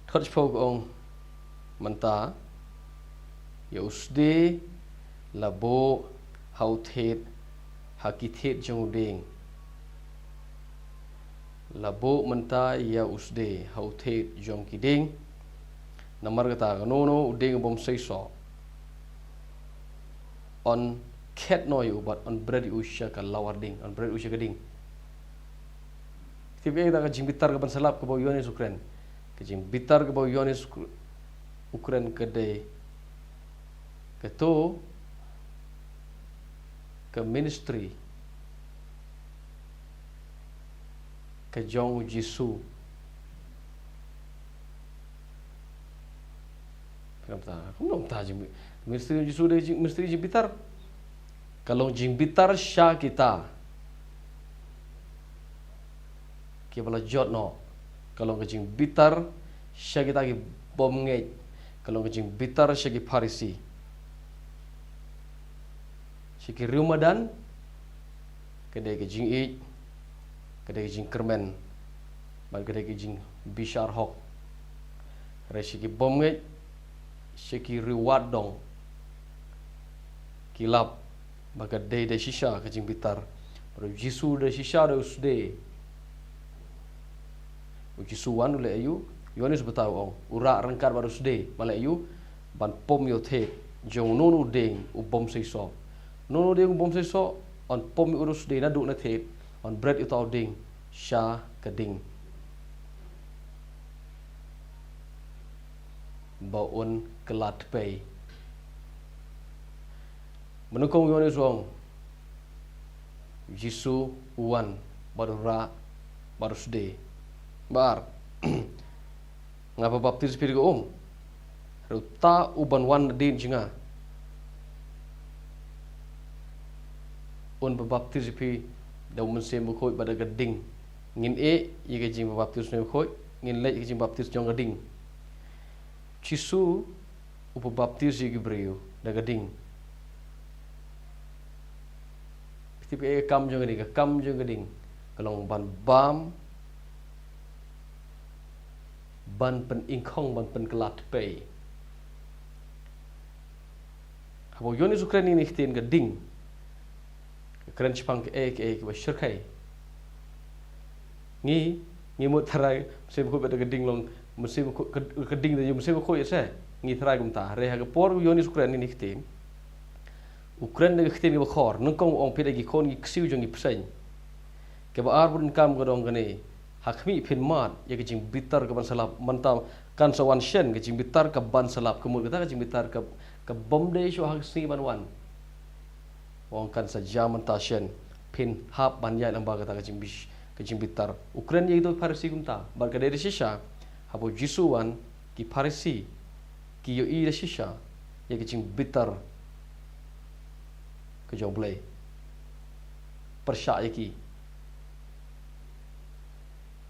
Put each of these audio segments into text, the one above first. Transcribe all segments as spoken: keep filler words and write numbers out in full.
Thot shiphew ka ong, mynta ïa u sdie la buh ha u thied, ha ki thied jong u dieng. La buh mynta ïa u sdie ha u thied jong ki dieng. Namar kata, kano kano u dieng u bym seisoh, yn khet noh ïa u bad yn bret ïa u sha ka lawar dieng, yn bret ïa u sha ka dieng. Tip ïa ka jingbitar kaban sa lap kaba u Ïoannis u kren. Ka jingbitar kaba u Ïoannis u kren ka dei kato ka ministry ka jong u Jisu. Ka dang mynta, ka dang mynta jing, ministry jong u Jisu dei jing, ministry jingbitar. Ka long jingbitar sha kita kiba la jot noh. Ka long ka jingbitar sha kita ki bym ngeit. Ka long ka jingbitar sha ki Pharisi, sha ki riewmadan. Ka dei ka jingïeit, ka dei ka jingkyrmen, bad ka dei ka jingbishar hok. Hynrei sha ki bym ngeit, sha ki riewwad dong, ki lap ba ka dei da shisha ka jingbitar. Bad u Jisu da shisha da u sdie. U Jisu wan u leh aïu? Ïoannis bata u ong, u rah ryngkat bad u sdie. Ban leh aïu? Ban pom ïa u thied jong uno uno u dieng u bym seisoh. Uno uno u dieng u bym seisoh yn pom ïa u da u sdie naduh na thied, yn bret ïa uta u dieng sha ka dieng, ba un kylla tpei. Ba nyngkong u Ïoannis u ong, u Jisu u wan bad u rah bad u sdie. Ba ar, nga ba baptis ïa phi da ka um, hynrei uta u ban wan nadien jong nga, un ba baptis ïa phi da u Mynsiem Bakhuid bad da ka dieng. Ngin ïeh ïa ka jingbaptis Mynsiem Bakhuid, ngin leit ïa ka jingbaptis jong ka dieng. Jisu u ba baptis ïa ki briew da ka dieng. Phi tip kaei ka kam jong ka dieng? Ka kam jong ka dieng ka long ban bam, ban pynïngkhong, ban pynkylla tpei. Haba u Ïoannis u kren ïa kine ki ktien ka dieng, ka kren shaphang kaei kaei kaba shyrkhei. Ngi, ngi mut tharai Mynsiem Bakhuid bad da ka dieng long, Mynsiem Bakhuid, ka, ka dieng da u Mynsiem Bakhuid ïa se. Ngi tharai kumta. Hynrei ha ka por u Ïoannis u kren ïa kine ki ktien, u kren da ka ktien kaba khor. Nyngkong u ong, phi dei ki khun ki ksiew jong ki bseiñ. Kaba ar ba donkam ka dong kane, ha khmih phin mad ïa ka jingbitar kaban sa lap. Mynta kan sa wan shen ka jingbitar kaban sa lap. Ka mut kata ka jingbitar ka, ka bym dei shuh ha ka sngi ban wan. U ong kan sa jia mynta shen, phin hap ban ïaid lyngba kata ka jingbish, ka jingbitar. U kren ïa kito ki Pharisi kumta. Bad ka dei da shisha, haba u Jisu u wan, ki Pharisi ki ïohi da shisha ïa ka jingbitar ka jong U Blei. Pyrshah ïa ki.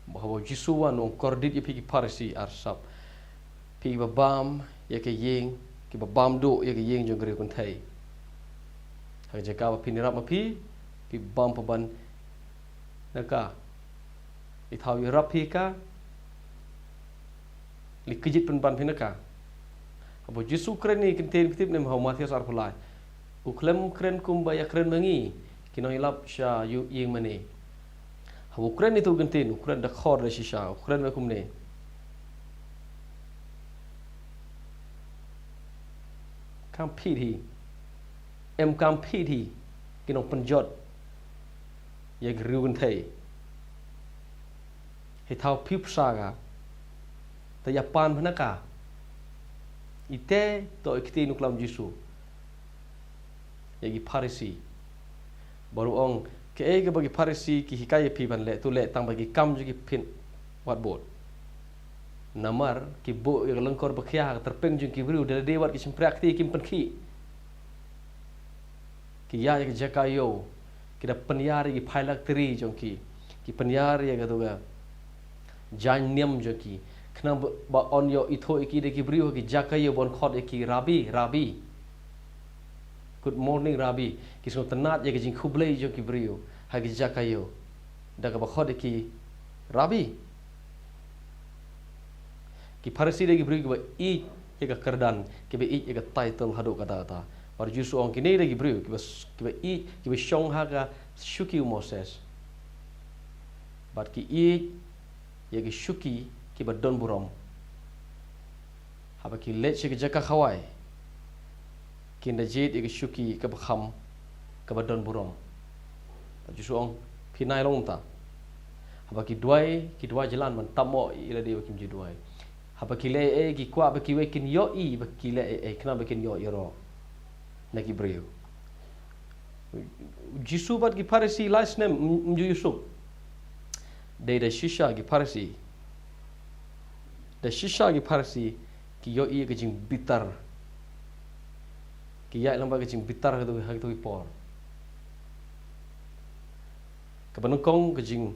Ba haba u Jisu u wan u ong, kordit ïa phi ki Pharisi arsap. Phi kiba bam ïa ka ïing, kiba bam duh ïa ka ïing jong ka riew kynthei. Ha ka jaka ba phin ïarap ma phi, phi bam paban na ka. Leit thaw ïarap phi ka, leit kjit pynban phi na ka. Haba u Jisu u kren ïa kine ki ktien, phi tip ne em ha u Mathaios arphew lai? U khlem kren kumba ïakren ma ngi ki nongïalap sha ïing mane. Haba u kren ïa kito ki ktien, u kren da khor da shisha, u kren kumne. Kam phi hi, em kam phi hi, ki nongpynjot ïa ki riew kynthei. Hei thaw phi pyrsa ka, te ïa pan phi na ka. Ite to ïa ki ktien u klam Jisu ïa ki Pharisi. Bad u ong, kaei kaba ki Pharisi ki hikai ïa phi ban leh, to leh tang ba ki kam jong ki phin wat bud. Namar ki buh ïa ka lyngkor ba khia ha ka tyrpeng jong ki briew, da lade wat ki shympriah kti kim pynkhih. Ki ïaid ïa ka jaka ïew, ki da pynïar ïa ki phyllactery jong ki, ki pynïar ïa kato ka jaiñ niam jong ki, khnang ba, ba yn ïoh ithuh ïa ki da ki briew ha ki jaka ïew, ba yn khot ïa ki Rabbi, Rabbi. Good morning, Rabbi. Ki sngewtynnad ïa ka jingkhublei jong ki briew ha ki jaka ïew da kaba khot ïa ki Rabbi. Ki Pharisi dei ki briew kiba ïeit ïa ka kyrdan, kiba ïeit ïa ka title haduh katta katta. Bad u Jisu u ong kine dei ki briew kiba, kiba ïeit, kiba shong ha ka shuki u Moses. Bad ki ïeit ïa ki shuki kiba don burom. Haba ki leit sha ki jaka khawai, kin da jied ïa ki shuki kaba kham, kaba don burom. U Jisu u ong, phi nai long kumta. Haba ki duwai, ki duwai jlan ban tap noh ïa lade ba kim ju duwai. Haba ki leh ei ei, ki kwah ba kiwei kin ïohi ba ki leh ei ei, khnang ba kin ïoh ïaroh na ki briew. U Jisu bad ki Pharisi lai snem ym, ym ju ïasuk. Dei da shisha ki Pharisi. Da shisha ki Pharisi ki ïohi ïa ka jingbitar. Ki ïaid lang bad ka jingbitar ha katu, ha katu ki por. Kaba nyngkong ka jing,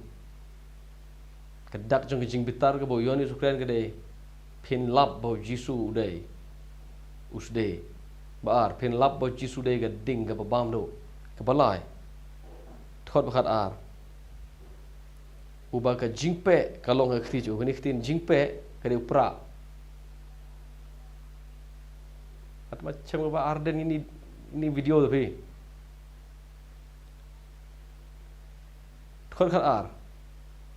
ka dak jong ka jingbitar kaba u Ïoannis u kren ka dei, phin lap ba u Jisu u dei u sdei. Ba ar, phin lap ba u Jisu u dei ka ding kaba bam duh. Kaba lai, dkhot ba khat ar, uba ka jingpeh ka long ha ka kti jong u. Kane ka ktien jingpeh ka dei u prah. Katba shem kaba ar dien ïa ini, ini video te phi. Dkhot khat ar.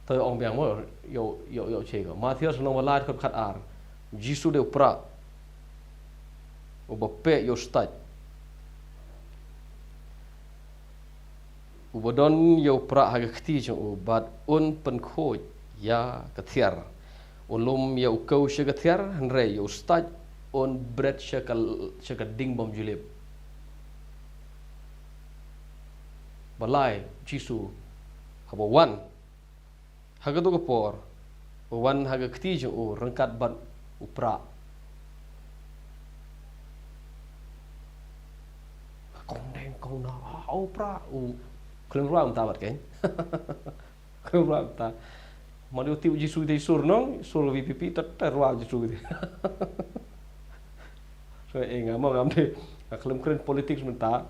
To ïa ong biang mo, ïoh, ïoh, ïoh check ko. Mathaios lynnong ba lai dkhot khat ar. Jisu dei u prah uba peh ïa u stait. Uba don ïa u prah ha ka kti jong u bad un pynkhuid ïa ka thiar. Un lum ïa u kew sha ka thiar, hynrei ïa u stait un bret sha ka, sha ka ding bym ju lip. Ba lai, Jisu haba wan ha katu ka por, u wan ha ka kti jong u ryngkat bad u prah. Kong deng kong na, ha, u prah, u khlem rwai mynta bad keiñ. Khlem rwai mynta. Mano tip u Jisu dei sur nong, sur V P P, tat, tat rwai u Jisu dei. So, eh, nga mo ngam dei. Nga khlem kren politics mynta.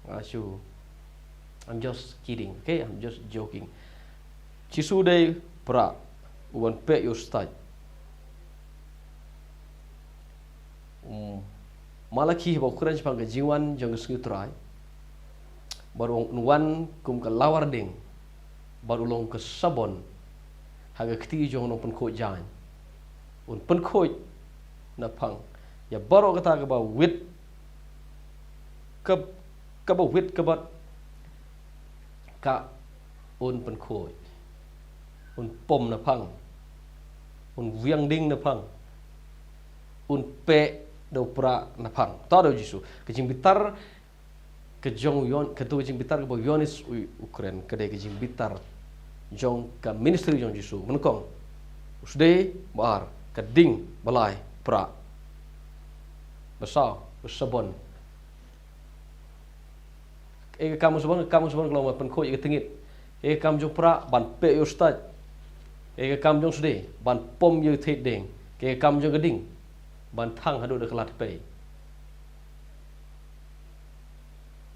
Nga shu. I'm just kidding, okay? I'm just joking. Jisu dei prah uban peh ïa u stait. Um, Malaki haba u kren shaphang ka jingwan jong ka sngi u Trai. Bad u ong un wan kum ka lawar ding. Bad u long ka sabon ha ka kti jong u nongpynkhuid jaiñ. Un pynkhuid naphang ïa baroh kata kaba wit, ka, kaba wit kaba ka un pynkhuid. Un pom naphang. Un wiang ding naphang. Un peh da u prah naphang. Ta da u Jisu. Ka jingbitar ka jong u Ïoan, katu ka jingbitar kaba u Ïoannis u, u kren, ka dei ka jingbitar jong ka ministry jong u Jisu. Ba nyngkong u sdei, ba ar ka ding, ba lai prah, ba saw u sabon. Kaei ka kam u sabon? Ka kam u sabon ka long ban pynkhuid ïa ka tyngit. Kaei ka kam jong u prah? Ban peh ïa u stait. Kaei ka kam jong u sdei? Ban pom ïa u thied ding. Kaei ka kam jong ka ding? Ban thang haduh da ka lad pei.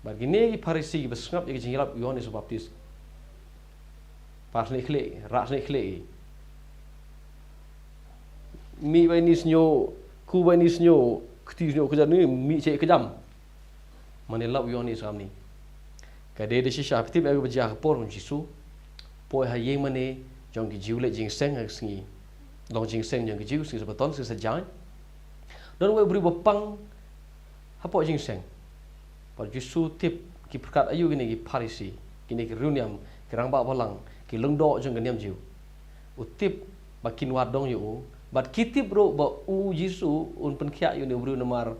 Bad kine ki Pharisi kiba sngap ïa ka jingïalap u Ïoannis u Baptis. Par snieh khlieh, rah snieh khlieh. Mih bai ni sngew, ku bai ni sngew, kti sngew, kjat ni mih che kjam. Mane lap u Ïoannis kam ni. Ka dei da shisha, phi tip ïa kaba jia ha ka por jong u Jisu. Poi ha ïing mane jong ki Jiw, leit jingseng ha ka sngi long jingseng jong ki Jiw, sngi Sabbaton, sngi sa jaiñ. Don uwei u briew ba pang hapoh jingseng. Bad u Jisu tip ki pyrkhat aïu kine ki Pharisi, kine ki riewniam, ki rangbah balang, ki lyngdoh jong ka niam Jiw. U tip ba kin wad dong ïa u, bad ki tip ruh ba u Jisu un pynkhiah ïa une u briew namar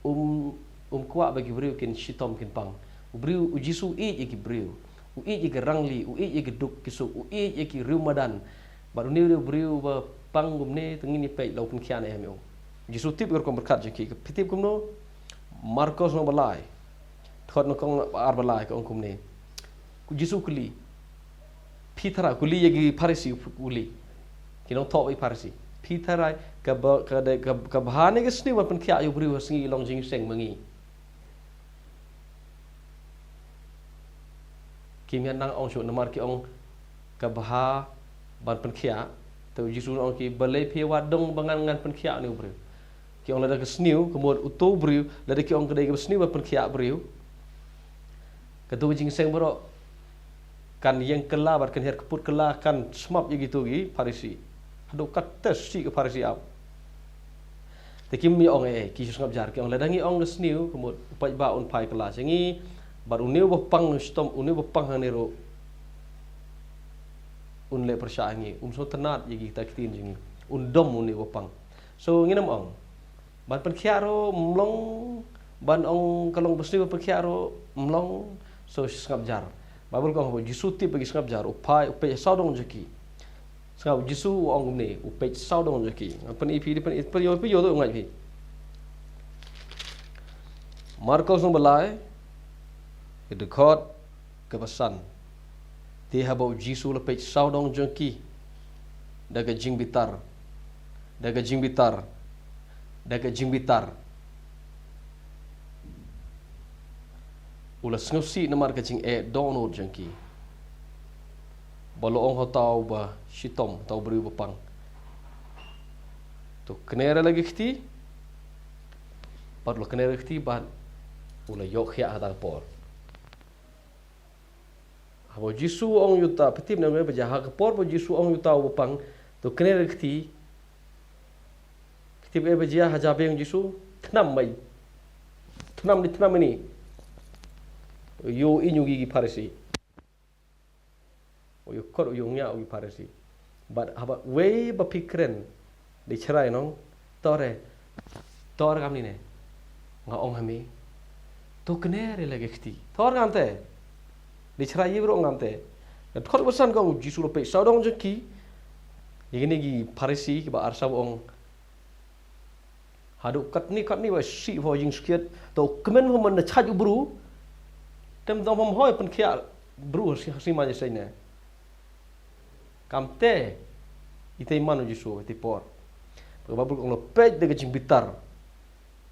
um, um kwah ba ki briew kin shitom kin pang. U briew, u Jisu u ïeit ïa ki briew. U ïeit ïa ki rangli, u ïeit ïa ki duk ki suk, u ïeit ïa ki riewmadan. Bad une u dei u briew ba pang kumne, te ngin ïa peit la u pynkhiah ne em ïa u. U Jisu u tip ïa ka rukom pyrkhat jong ki, phi tip kumno? Markos lynnong ba lai, dkhot nyngkong ar ba lai ka ong kumne. U Jisu u kylli. Phi tharai, u kylli ïa ki Pharisi, u kylli. Ki nongthoh bad ki Pharisi. Phi tharai, kaba, ka dei, ka, ka bha ne ka sniew ban pynkhiah ïa u briew ha sngi long jingseng ma ngi? Kim ïa nang ong shuh namar ki ong ka bha ban pynkhiah Te u Jisu u ong ki, balei phi wad dong ba ngan, ngan pynkhiah une u briew? Ki ong lada ka sniew, ka mut uto u briew, lada ki ong ka dei kaba sniew ban pynkhiah briew, kato ka jingïaseng baroh kan ïeng kylla bad kan her kput kylla, kan sngap ïa kito ki Pharisi. Haduh katta shi ka Pharisi ap. Te kim ïa ong ei ei, ki shu sngap jar, ki ong lada ngi ong ka sniew, ka mut u paidbah un phai kylla sha ngi, bad une uba pang shitom, une uba pang hangne ruh un leh pyrshah ha ngi, un sngewtynnat ïa kita ki ktien jong ngi, un dom une uba pang. So ngin ym ong ban pynkhiah ruh ym long, ban ong ka long ba sniew ban pynkhiah ruh ym long. So sngap jar. Baibl ka ong ba u Jisu u tip ba ki sngap jar, u phai, u peit sawdong jong ki. Sngap, u Jisu u ong kumne, u peit sawdong jong ki. Ngan pyni ïa phi, pyn, pyn, pyn, pyn, pyn, pyn, Markos nong ba lai, ka dkhot kaba san. Te haba u Jisu u la peit sawdong jong ki da ka jingbitar, da ka jingbitar, da ka jingbitar, u la sngewsih namar ka jingeh dohnud jong ki, bad u la ong ha uta uba shitom, uta u briew ba pang, to kner ïa la ka kti. Bad u la kner ïa la ka kti bad u la ïoh khiah ha kata ka por. Haba u Jisu u ong ïa uta, phi tip ne em, ba jia ha ka por ba u Jisu u ong ïa uta uba pang, to kner ïa la ka kti, phi tip ei ba jia ha jabieng u Jisu? Thnam mai. Thnam di, thnam ini. U ïoh ïing u ki Pharisi. U ïoh kot, u ïoh ngiah u ki Pharisi. Bad haba wei ba phi kren, dei chrai nong, to re, to re kam ni ne, nga ong ha me, to kner ïa la ka kti, to re ngam te. Dei chrai ïa bro ngam te. Ka dkhot ba san ka ong u Jisu u la peit sawdong jong ki, ïa kine ki Pharisi kiba ar saw, u ong, haduh katne katne ba sih ba jingskhiat, to kmen ba man da chait u bru, tem dang bam hoi pynkhiah bru ha si, ha si man jiseng ne. Kam te, ite man u Jisu, ite por. Ba ka Baibl ka ong u la peit da ka jingbitar.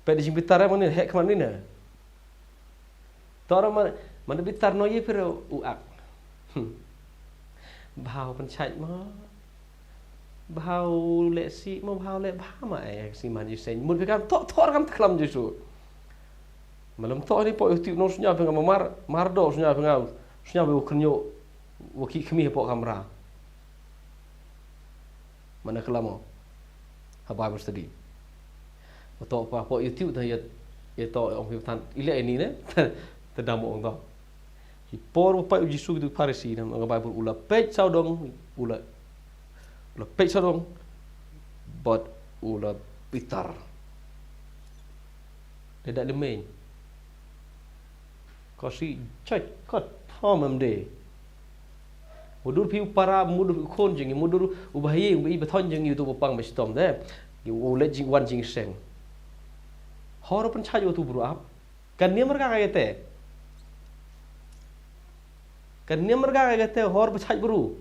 Peit da jingbitar, eh, man ni, heh khmat ni ne. Tara man, man da bitar noh ïa phi ruh u ak. Hmm. Bha u pynchait mo. Bha u leh sih mo, bha u leh bha ma, eh, si man jiseng. Mut phi kam thoh, thoh kam te klam Jisu. Malam thoh ni pok YouTube noh sñiaw phi nga mar, mar doh sñiaw phi nga, sñiaw phi u khynñiuh, u ki khmih pok kamra. Mana klam mo. Ha Bible study. Mo thoh pa pok YouTube ta ïa, ïa thoh ong phi than, i leh ini ne. Te dang mo ong thoh. Ki por ba peit u Jisu ki tu Pharisi ne, ong ka Bible u la peit sawdong, u la, u la peit sawdong, bad u la bitar. Te da le mei. Ko si chait kot thom em de. Mutdur phi u para, mutdur phi u khun jong ngi, mutdur u bahaïing, u ba i ba thon jong ngi, utu ba pang ba shitom de. U leh jingwan jingseng. Hor pynchait utu bru ap. Kan niam rka ka te. Kan niam rka ka te hor pynchait bru.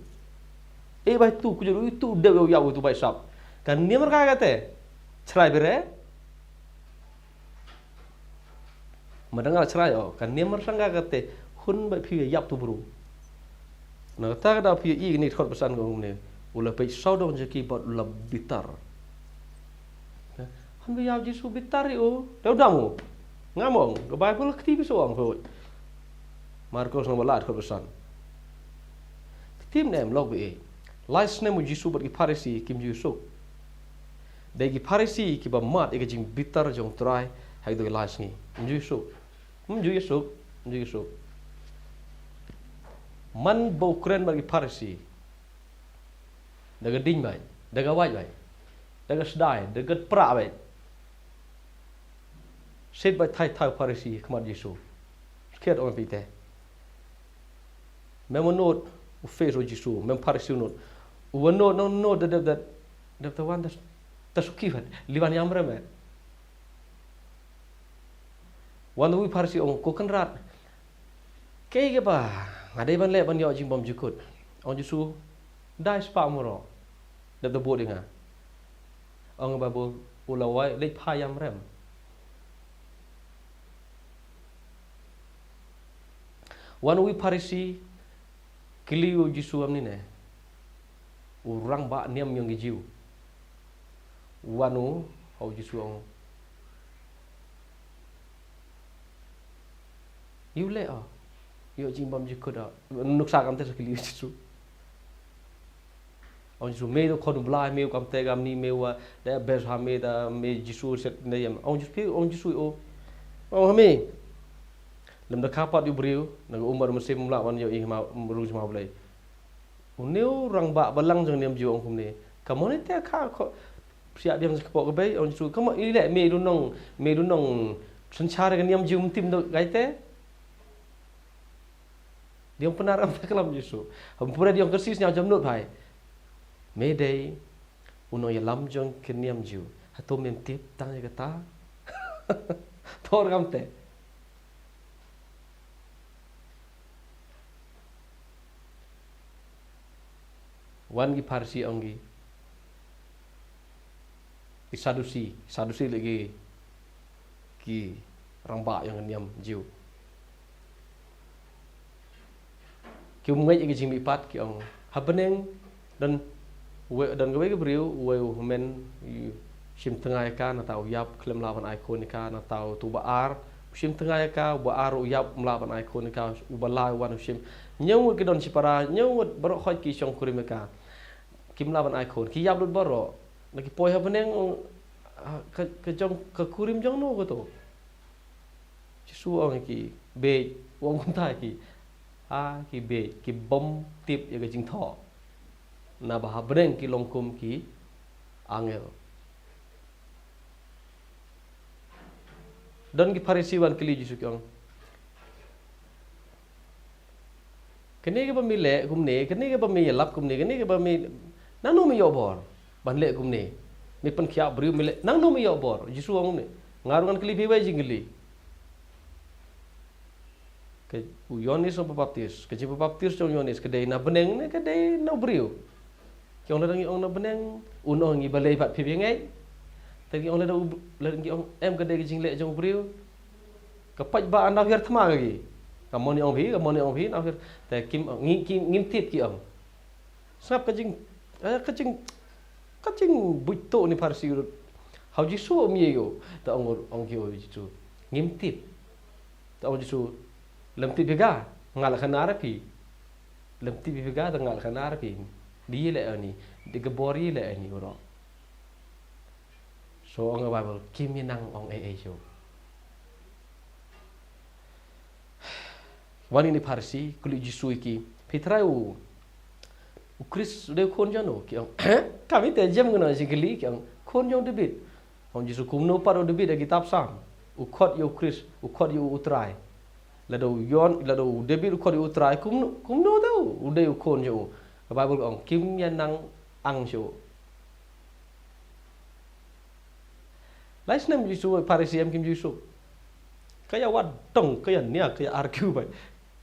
E ba tu ku juru tu de ya utu bai sap. Kan niam rka ka te. Chrai bere. Ma dang la chrai o, kan niam mar sangga kate, hun ba phi ïap tu bru. Na kata ka daw phi i ni khot pesan ko ne, u la peit sawdong jong ki bad u la bitar. Han ba ïap Jisu bitar i o, dau dam o. Ngam ong, ka Bible kti bi sawang phi. Markos nong ba la khot pesan. Kti ne em lok bi e. Lai snem u Jisu bad ki Pharisi kim ju suk. Dei ki Pharisi kiba mad ïa ka jingbitar jong Trai ha kito ki lai sngi. Ym ju suk. Ym ju suk. Ym ju suk. Man ba u kren bad ki Pharisi. Da ka ding bai. Da ka wait bai. Da ka sdai. Da ka pra bai. Sit bai thai thai Pharisi khmat Jisu. Skhet ong pite. Mem u nud u face u Jisu, mem Pharisi u nud. U nud, no nud, da, da, da, da, da wan da, da suki wan, li wan ïam rem eh. Wan u Pharisi ong, ko Kynrad. Kei kaba nga dei ban leh ban ïoh jingbym jukut. Ong Jisu, dai spah muro. Da, da bud ïa nga. Ong ba bud u la wai, leit pha ïam rem. Wan u Pharisi, kylli u Jisu amni ne. U rangbah niam yong ki Jiw. Wan u, ha u Jisu ong. Ïu leh o. Ïoh jingbam jingkut o. Nuksa kamte sa kylli u Jisu. Ong Jisu me to khon u Blai me u kamte kamni me wa da bes ha me da me Jisu set ne yam. Ong Jisu phi, ong Jisu o. Ong ha me. Lem da kha pat ïu briew, na ka umar mynsiem mla wan ïoh i ma rung jma Blai. Une u rangbah balang jong niam Jiw ong kumne. Ka mon ite ka kho. Siah biang sa kpoh ka bei ong Jisu. Ka mon i leh me du nong, me du nong synshar ka niam Jiw mtim do gaite. Diong pynarap ta kalam Jisu. Hampura diong kersi sñiaw jam nut bhai. Me dei u nongïalam jong ka niam Jiw. Hato mem tip tang ïa kata. Thor kamte. Wan ki Pharisi ong ki. Ki Sadusi, Sadusi lagi ki rangbah yong ka niam Jiw. Ki um ngeit ïa ki jingmihpat ki ong. Ha bneng don we, don kawei ka briew, uwei u hynmen, u shim tnga ïa ka, nangta u ïap khlem lah ban ai khun ïa ka, nangta uto uba ar, u shim tnga ïa ka, uba ar u ïap um lah ban ai khun ïa ka, uba lai u wan u shim. Ñiew ngut ki don shipara, ñiew ngut baroh khoit ki shong kurim ïa ka. Kim lah ban ai khun, ki ïap lut baroh. Na ki poi ha bneng, ah, ka, ka jong, ka kurim jong no kato. Jisu ong ki beit, u ong kumta ki. Ah, ki beit, ki bym tip ïa ka jingthoh. Naba ha bneng ki long kum ki angel. Don ki Pharisi wan kylli Jisu ki ong. Kane kaba me leh kumne, kane kaba me ïalap kumne, kane kaba me, nangno me ïoh bor ban leh kumne? Me pynkhiah briew me leh, nangno me ïoh bor? Jisu ong kumne. Nga ruh ngan kylli phi wei jingkylli. Ka u Ïoannis u baptis, ka jingbaptis jong u Ïoannis ka dei na bneng ne ka dei na u briew? Ki ong lada ngi ong na bneng, un ong ngi balei pat phi ba ngeit. Te ngi ong lada u, lada ngi ong em ka dei ka jingleh jong u briew. Ka paidbah na hiar thma ka ki. Ka mon ong phi, ka mon ong phi na hiar. Te kim ong, ngi, ki, ngim tip ki ong. Sngap ka jing, eh, ka jing, ka jingbuit to ni Pharisi ruh. Hau Jisu um ïa ïoh, te ong, ong ki ong Jisu. Ngim tip. Te ong Jisu, lem tip phi ga, nga la kynnar phi. Lem tip phi ga, te nga la kynnar phi. Di leh ani, di ka bor i leh ani uro. So ong ka Bible, kim ïa nang ong ei ei shuh. Wan ini Pharisi, kylli Jisu ïa ki, phi trai u, u Khrist u dei u khun jong no, ki ong, eh? Kam ite jem ngan ong jingkylli, ki ong, khun jong David. Ong Jisu kumno pat u David ha kitab Salm. U khot ïa u Khrist, u khot ïa u Trai. Lada u Ïoan, lada u David u khot ïa u Trai, kumno, kumno te u, u dei u khun jong u. Ka Bible ka ong, kim ïa nang ang shuh. Lai snem Jisu, Pharisi em kim Jisu. Ka ïa wad tong, ka ïa nia, ka ïa argue bai.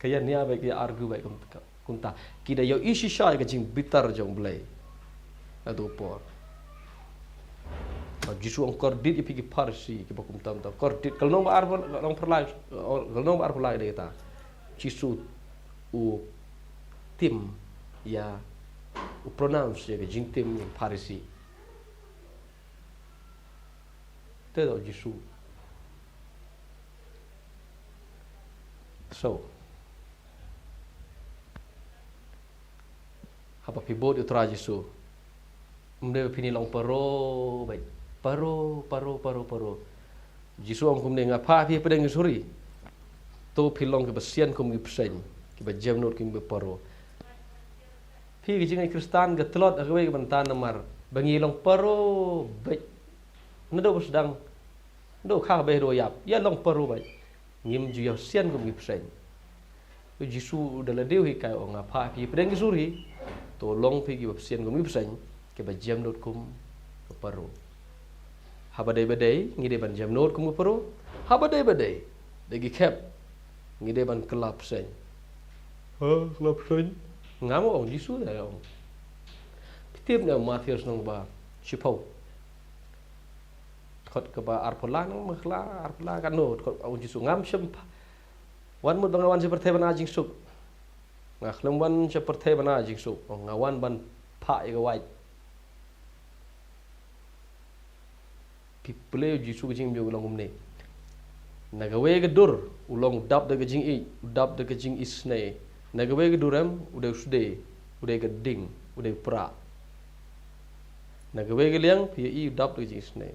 Ka ïa nia bai, ka ïa argue bai, kum, kumta. Ki da ïoh i shisha ïa ka jingbitar jong u Blei. Naduh por. Ka Jisu ong kordit ïa phi ki Pharisi, kiba kumta kumta. Kordit, ka lynnong ba ar, ka lynnong pyrlai, ka lynnong ba ar pyrlai dei kata. Jisu u tim ïa, u pronounce ïa ka jingtim ïa ki Pharisi. Te da u Jisu. So. Haba phi bud ïa u Trai Jisu. Ym dei ba phin ïa long paro, beit. Paro, paro, paro, paro. Jisu ong kumne nga phah phi hapdeng ki suri. To phi long kiba sian kum ki bseiñ. Kiba jemnud kum ki paro. Phi ka jingngeit Khristan ka tlot ha kawei ka bynta namar ba ngi long paro beit. Naduh ba sdang. Naduh kha beit haduh ïap. Ïa long paro beit. Ngim ju ïa sian kum ki bseiñ. U Jisu u da lade u hikai ong nga phah phi hapdeng ki suri. To long phi kiba sian kum ki bseiñ. Kiba jemnud kum ka paro. Haba dei ba dei, ngi dei ban jemnud kum ka paro. Haba dei ba dei, da ki khep, ngi dei ban kylla bseiñ. Ha, kylla bseiñ? Ngam ong, Jisu da ong. Phi tip ne Mathaios lynnong ba shiphew. Dkhot kaba arphew lai, nang ma kylla arphew lai katno, dkhot ong Jisu ngam shym pha-, wan mut ba nga wan sha pyrthei ban ai jingsuk. Nga khlem wan sha pyrthei ban ai jingsuk. Ong nga wan ban phah ïa ka wait. Phi pule ïa u Jisu ka jingim jong u long kumne. Na kawei ka dur u long u dap da ka jingïeit, u dap da ka jingisynei. Na kawei ka dur em, u dei u sdei, u dei ka ding, u dei u prah. Na kawei ka liang phi ïohi u dap da ka jingisynei.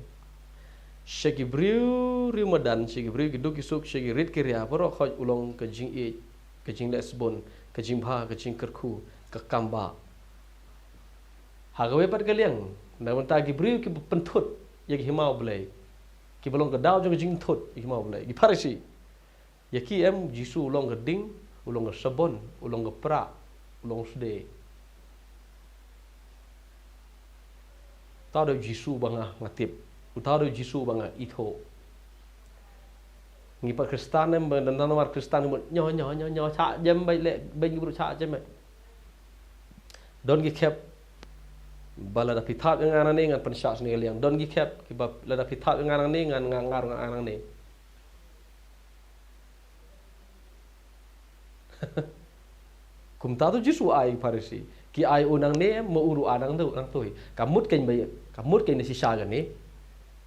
Sha ki briew riew madan, sha ki briew ki duk ki suk, sha ki rit ki ria, baroh khoit u long ka jingïeit, ka jingleh sbun, ka jingbha, ka jingkyrkhu, ka kambah. Ha kawei pat ka liang, na bynta ki briew kiba pynthut ïa ka hima U Blei, kiba long ka daw jong ka jingthut ïa ka hima U Blei, ki Pharisi. Ïa ki em, Jisu u long ka ding, u long ka sabon, u long ka prah, u long u sdei. Uta u dei u Jisu ba nga, nga tip. Uta u dei u Jisu ba nga ithuh. Ngi pat Khristan em, ba dang namar Khristan ngi mut nyo nyo nyo nyo, shah jem beit leh, beit ngi briew shah jem beit. Don ki khep ba lada phi thap ïa nga nangne ngan pynshah sha kane ka liang. Don ki khep kiba lada phi thap ïa nga nangne ngan, nga, nga ruh ngan ai nangne. Kumta to Jisu ai Pharisi. Ki ai u nangne, ma u ruh ai nangtu, nangtu hi. Ka mut kein ba, ka mut kein na shisha kane.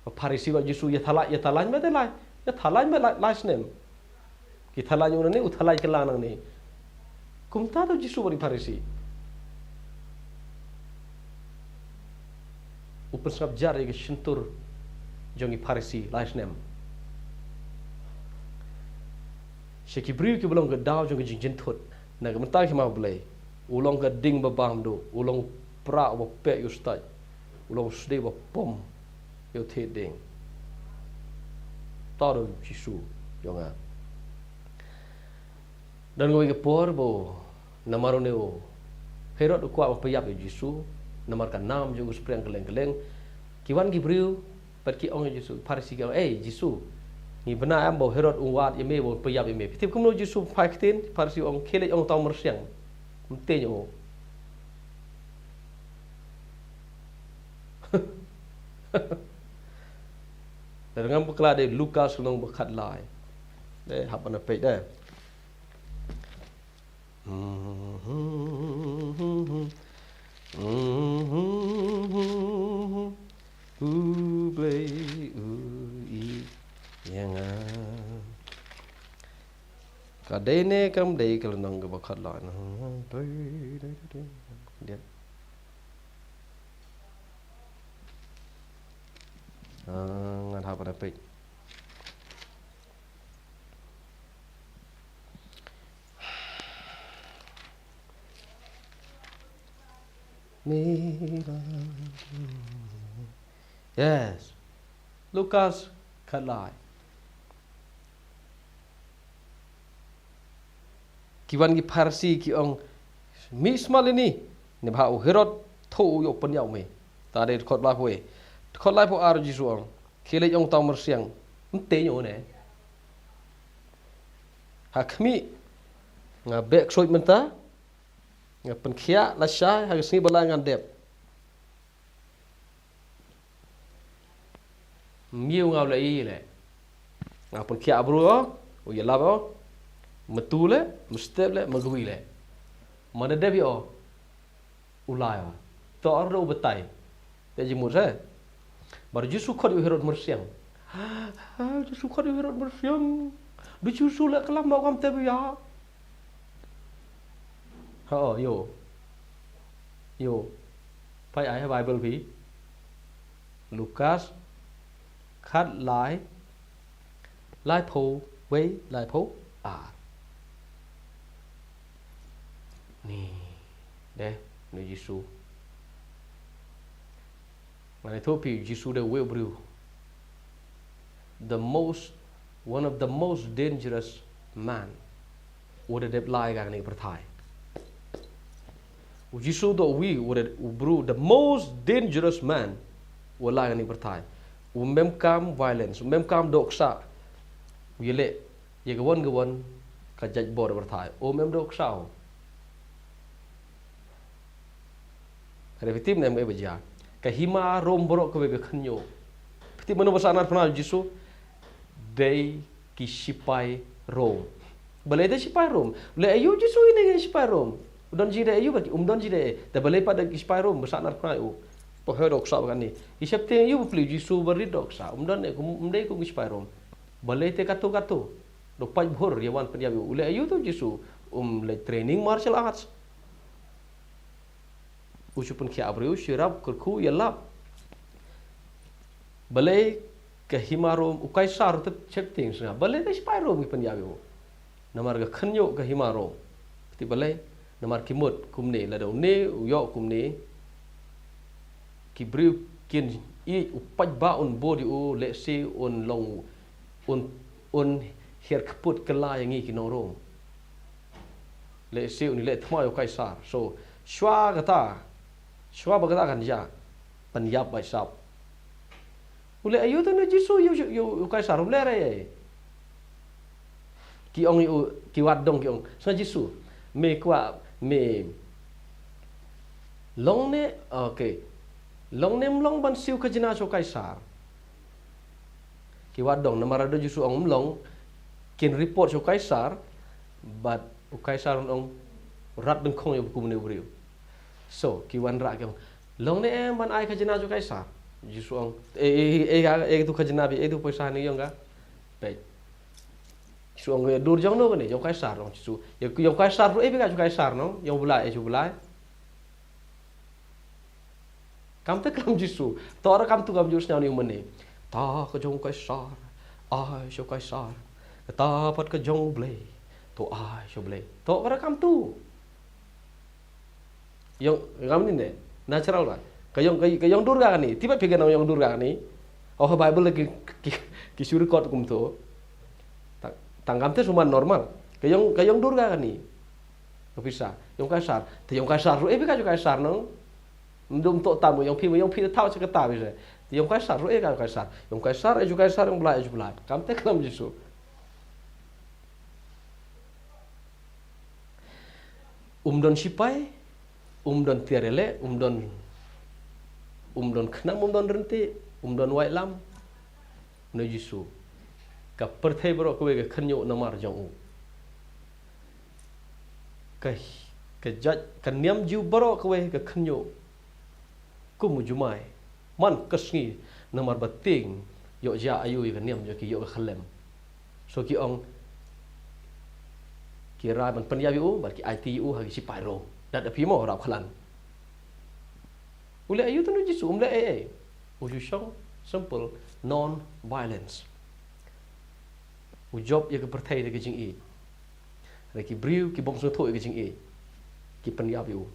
Ba Pharisi bad Jisu ïathalai, ïathalai ba te lai. Ïathalai ba lai, lai snem. Ki thalai u nangne, u thalai kylla nangne. Kumta to Jisu bad ki Pharisi. U pynsngap jar ïa ka shyntur jong ki Pharisi lai snem. Sha ki briew kiba long ka daw jong ka jingjynthut na ka bynta ka hima U Blei, u long ka ding ba bam duh, u long u prah uba peh ïa u stait, u long u sdei uba pom ïa u thied dieng. Uta u dei u Jisu jong nga. Don kawei ka por ba namar une u Herod u kwah ban pynïap ïa u Jisu, namar ka nam jong u ka spring kylleng kylleng. Ki wan ki briew bad ki ong ïa u Jisu, Pharisi ki ong, "Ei Jisu, ngi bna em ba u Herod u wad ïa me, ba u pynïap ïa me." Phi tip kumno u Jisu phai ktien? Pharisi u ong, "Khie leit ong uta u myrsiang." Ym tei ïa u. Te ngam bakla dei Lukas lynnong ba khatlai. Dei hap ban peit dei. U Blei u ïeit ïa nga. Ka dei ne kam dei ka lynnong kaba khatlai. Dei, dei, dei, dei. Dei. Ah, ngan hap ban peit. Yes. Lukas khatlai. Ki wan ki Pharisi ki ong, "Mih smat lini, ne ba u Herod u thoh u ïoh pynïap me." Te dei dkhot lai phew wei. Dkhot lai phew ar Jisu ong, "Khie leit ong uta u myrsiang." Ym tei ïa u ne. Ha khmih, nga beh ksuid mynta, nga pynkhiah lashai, ha ka sngi ba lai ngan dep. Mih u nga u la ïaleh. Nga pynkhiah briew o, u ïalap o. Matu leh, mstep leh, mgwi leh. Mane dep ïa o. U lai o. To ar da u batai. Te jingmut se. Bar Jisu khot ïa u Herod myrsiang. Ha, Jisu khot ïa u Herod myrsiang. Du Jisu leh klam ba kam te bia. Ha, ïoh. Ïoh. Phai ai ha Bible phi. Lukas khatlai, lai phew wei, lai phew ar. Ni, dei, ni Jisu. Ngan ïathuh phi, Jisu dei uwei u briew. The most, one of the most dangerous man. Uba dep lai ha kane ka pyrthai. U Jisu u dei uwei, uba dei u briew, the most dangerous man. Uba lai ha kane ka pyrthai. Um em kam violence, um em kam dohksah. U ïaleh ïa kawon kawon ka jaitbor pyrthai. Um em dohksah. Ka dei phi tip ne em ei ba jia. Ka hima Rom baroh kawei ka khynñiuh. Phi tip mano ba sah nar pynah Jisu? Dei ki sipai Rom. Balei dei sipai Rom? Leh aïu Jisu ine ki sipai Rom? U don jingdei aïu ba ki, um don jingdei. Te balei pat da ki sipai Rom ba sah nar khnai u. Pohoi dohksa ba kane. Ki sheptieng aïu ba plie u Jisu ba rit dohksa. Um don eh, kum, um dei kum ki sipai Rom. Balei te katto katto. Da u paidbah ïa wan pynïap ïa u. U leh aïu te u Jisu. Um leh training martial arts. U shu pynkhiah briew, shu ïarap, kyrkhu, ïalap. Balei ka hima Rom, u Kaisar te sheptieng sngap. Balei te sipai Rom ki pynïap ïa u. Namar ka khynñiuh ka hima Rom. Te balei, namar ki mut kumne, lada une u ïoh kumne. Ki briew kin ïeit, u paidbah un bud ïa u, lehse un long, un, un hiar kput kylla ïa ngi ki nong Rom. Lehse un leh thma ïa u Kaisar. So, shuwa kata, shuwa ba kata kan jia, pynïap ba sap. U leh aïu te une u Jisu ïa u, ïa u, ïa u Kaisar, u leh re. Ki ong ïa u, ki wad dong ki ong. Sngap Jisu, me kwah, me long ne, okay. Long ne ym long ban siew khajna sha u Kaisar. Ki wad dong, namar lada u Jisu ong ym long, kin report sha u Kaisar, bad u Kaisar un ong, rat dyngkhong ïa u kum une u briew. So, ki wanrah ki ong, long ne em ban ai khajna sha u Kaisar. Jisu ong, eh, eh, eh, eh, eh, tu khajna phi, eh, tu poisa ne ïong ka. Peit. Jisu ong, dur jong no kane, jong u Kaisar, ong Jisu. Ïa, ïa u Kaisar ruh, eh, phi ka sha u Kaisar, no? Ïa u Blei, eh, sha u Blei. Kam te klam Jisu. To ruh kam tu kam ju sñiaw ni u mane. Ta ka jong u Kaisar. Ai sha u Kaisar. Kata pat ka jong u Blei. To ai sha u Blei. To ka ruh kam tu. Ïong, kam ni ne. Natural ba. Ka ïong, ka, ka ïong Durga kani. Tiba phi ka nang ïong Durga kani. Oh, Bible ki, ki, ki shu record kumto. Tang, tang kam te shu man normal. Ka ïong, ka ïong Durga kani. Ka pisa. Ïong Kaisar. Te ïong Kaisar ruh, eh, phi ka jong Kaisar nang. Ym dum to tam ïong phi, ïong phi thaw cha kata pisa. Te ïong Kaisar ruh, eh, ka jong Kaisar. Ïong Kaisar, eh, jong Kaisar, ïong Blei, eh, jong Blei. Kam te klam Jisu. Um don sipai, um don tiar ïaleh, um don, um don khnam, um don ryntih, um don waitlam. Une u Jisu. Ka pyrthei baroh kawei ka khynñiuh namar jong u. Ka, ka jait, ka niam Jiw baroh kawei ka khynñiuh. Kum u jumai. Man ka sngi namar ba tieng ïoh jia aïu ïa ka niam jong ki ïoh ka khyllem. So ki ong ki rai ban pynïap ïa u, bad ki aiti ïa u ha ki sipai Rom. Dat da phi mo rap khlan. U leh aïu te une u Jisu, um leh ei ei. U ju shong, simple, non-violence. U jop ïa ka pyrthei da ka jingïeit. Hynrei ki briew, ki bym sngewthuh ïa ka jingïeit. Ki pynïap ïa u.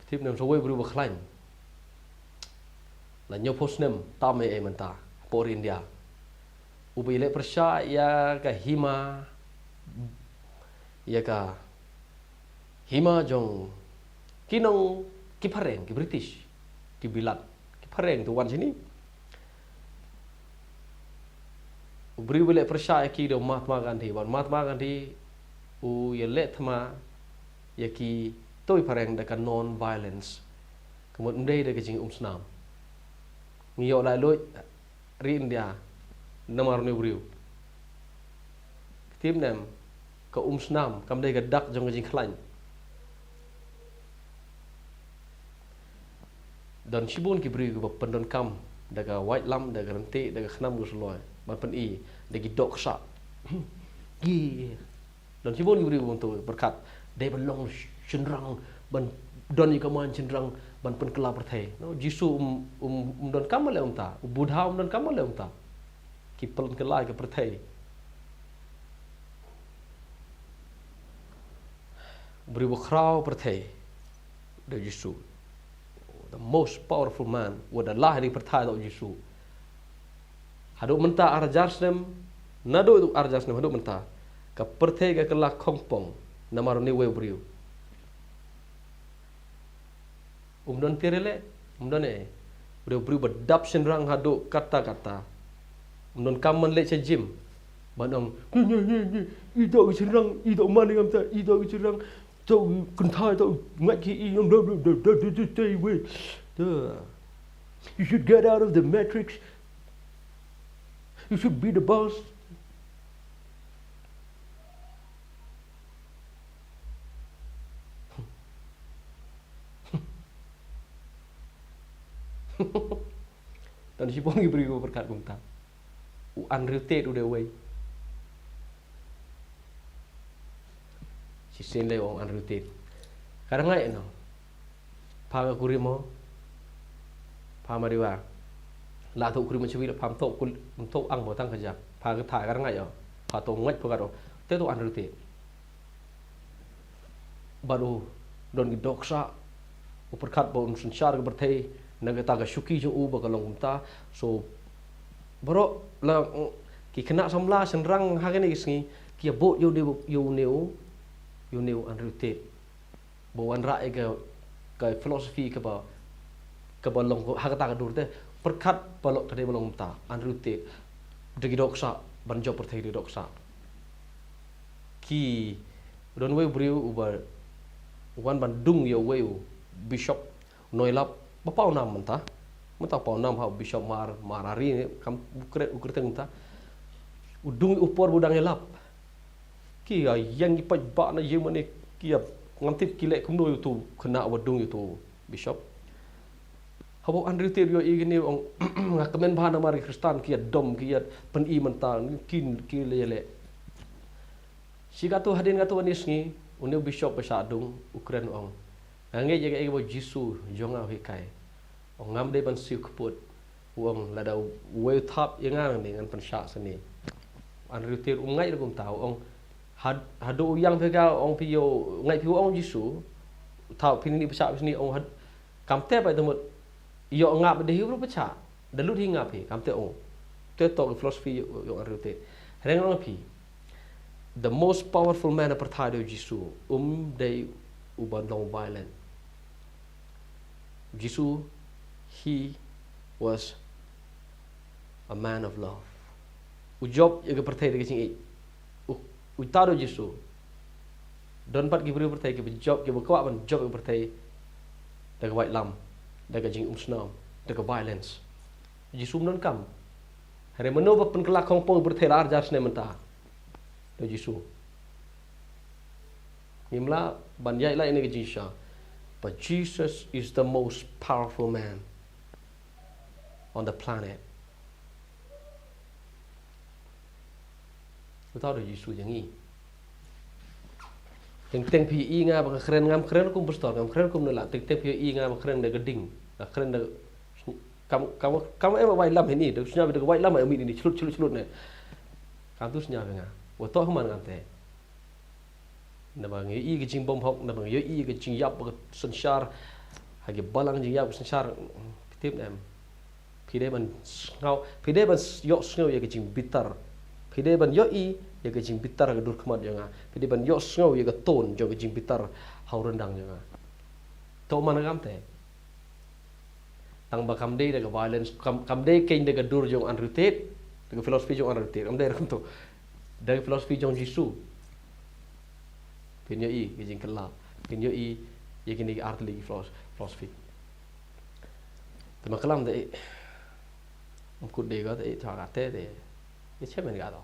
Tip ne em sa wei u briew ba khlaiñ. La hynñiewphew snem, tam ei ei mynta, hapoh ri India. U ba ïaleh pyrshah ïa ka hima, ïa ka hima jong ki nong, ki phareng, ki British, ki Bilat, ki phareng tu wan shini. U briew ba ïaleh pyrshah ïa ki dei u Mahatma Gandhi, bad u Mahatma Gandhi u ïaleh thma ïa ki, to ki phareng da ka non-violence. Ka mut ym dei da ka jingumsnam. Ngi ïoh laitluid ri India namar une u briew. Tip ne em, ka umsnam kam dei ka dak jong ka jingkhlaiñ. Don shibun ki briew kiba pyndonkam da ka waitlam, da ka ryntih, da ka khnam ka suloi ban pyni da ki dohksa. Ki Don shibun ki briew kumto, pyrkhat dei ban long shynrang, ban don ïa ka man shynrang ban pynkylla pyrthei. No, Jisu um, um, um donkam leh kumta, u Buddha um donkam leh kumta. Ki pynkylla ïa ka pyrthei. Briew ba khraw pyrthei. Da u Jisu. The most powerful man, wat da lah ïa ka pyrthei da u Jisu. Haduh mynta ar hajar snem, naduh ar hajar snem haduh mynta. Ka pyrthei ka kylla khongpong, namar une uwei u briew. Um don tiar ïaleh, um don ei. Briew, briew ba dap shynrang haduh katta katta. Um donkam ban leit sha gym. Ban ong, "Ngi, ngi, ngi, ngi, i doh shynrang, i doh man ngam ta, i doh shynrang, to kynthai, to ngat ki i, bla, bla, bla, bla, bla, stay away." Duh. You should get out of the matrix. You should be the boss. Don shibun ki briew ba pyrkhat kumta. U Andrew Tate u dei uwei. Shisien lei u ong Andrew Tate. Ka dang ngai no. Pha ka kurim mo. Pha ma dei wa. La to kurim mo chewi la pha mto kul mto ang mo tang ka jak. Pha ka thai ka dang ngai yo. Pha to ngai pha ka to. Te to Andrew Tate. Bad u don ki dohksa u pyrkhat ba un synshar ka pyrthei na kata ka shuki jong u ba ka long kumta. So baroh la ki khynnah samla shynrang ha kane ki sngi ki ïa bud ïa u ne u ïa u ne u Andrew Tate ba wanrah ïa ka ka philosophy kaba kaba long ha kata ka dur te pyrkhat ba long ka dei ba long kumta Andrew Tate da ki dohksa ban jop pyrthei da ki dohksa. Ki don wei u briew uba wan ban dung ïa uwei u bishop u nongïalap ba paw nam mynta. Mynta paw nam ha u bishop Mar Mar Ari ne kam u kre u kyrteng mynta. U dung ïa u por ba u dang ïalap. Ki ïa ïeng ki paidbah na ïing mane ki ïa ngam tip ki leh kumno ïa uto u khynnah uba dung ïa uto u bishop. Haba u Andrew Tate u ïohi kine u ong nga kmen bha namar ki Khristan ki ïa dom ki ïa pyni mynta ki ki leh leh. Shi kato hadien kato kane sngi une u bishop ba shah dung u kren u ong nga ngeit ïa kaei kaba u Jisu jong nga u hikai. U ong ngam dei ban siew kput. U ong lada uwei u thap ïa nga nangne ngan pynshah sane. U Andrew Tate um ngeit ruh kumta u ong had haduh u ïang phi ka u ong phi ïoh ngeit phi u ong u Jisu. U thap phi nangne pynshah phi sane u ong had Kamte pat te mut ïoh nga ba dei hi ruh pynshah da lut hi nga phi kamte ong. Te to ki philosophy ïoh ïoh Andrew Tate. Hynrei nga ong phi the most powerful man ha pyrthei dei u Jisu. Um dei uba long violent. Jisu he was a man of love. U jop ïa ka pyrthei da ka jingïeit. U u ta do Jisu. Don pat ki briew pyrthei ki ba jop ki ba kwah ban jop ïa ka pyrthei da ka waitlam, da ka jingumsnam, da ka violence. Jisu um don kam. Hynrei mano ba pynkylla khongpong ïa ka pyrthei la ar hajar snem mynta. Da Jisu. Ngim lah ban ïaid lait ïa ka jingshisha. But Jesus is the most powerful man on the planet. Uta u da Jisu jong ngi. Teng teng phi ïohi nga ba nga kren ngam kren kum pastor ngam kren kum nela teng teng phi ïohi nga ba kren da ka ding. Nga kren da kam kam kam em waitlam hini da sñiaw da waitlam em hini chlut chlut chlut ne. Kam tu sñiaw nga. Wa to man ngam te. Naba nga ïohi ka jingbymhok naba nga ïohi ka jingïap ka synshar. Ha ki balang jingïap ka synshar. Phi tip ne em. Phi dei ban sngew phi dei ban ïoh sngew ïa ka jingbitar. Phi dei ban ïohi ïa ka jingbitar ha ka dur khmat jong nga. Phi dei ban ïoh sngew ïa ka ton jong ka jingbitar ha u ryndang jong nga. To man ngam te. Tang ba kam dei da ka violence kam kam dei kein da ka dur jong Andrew Tate da ka philosophy jong Andrew Tate kam dei da kumto. Da ka philosophy jong Jisu. Phin ïohi ka jingkylla phin ïohi ïa kine ki artylli ki philosophy. Te ma klam te eh. Mkut dei ka te eh ta ka te te. Ïa chemen ka to.